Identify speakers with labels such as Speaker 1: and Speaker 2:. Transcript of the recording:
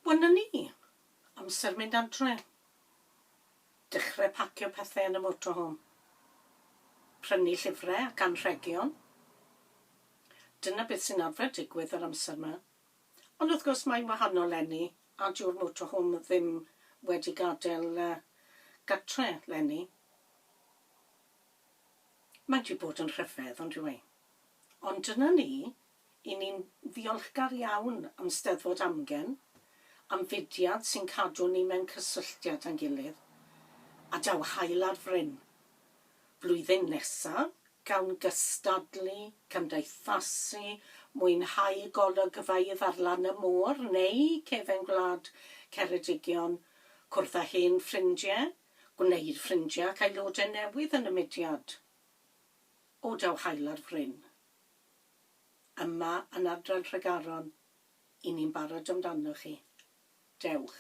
Speaker 1: Wel 'na ni. Amser mynd adre. Dechre pacio pethe yn y motorhome. Prynu llyfre ac anrhegion. Dyna beth sy'n arfer digwydd yr amser 'ma. Ond wrth gwrs mae'n wahanol 'leni a dyw'r motorhome ddim wedi gadel gatre 'leni. Mae 'di bod yn rhyfedd on'd yw e? Ond dyna ni, 'Y ni'n ddiolchgar iawn am Steddfod Amgen, am fudiad sy'n cadw ni mewn cysylltiad â'n gilydd, a daw haul ar fryn. Flwyddyn nesa, gawn gystadlu, cymdeithasu, mwynhau golygfeydd ar lan y môr neu cefen gwlad Ceredigion, cwrdd â hen ffrindie, gwneud ffrindie ac aelodau newydd yn y mudiad. O, daw haul ar fryn. Yma yn ardal Nhregaron, 'y ni'n barod amdanoch chi. Dewch.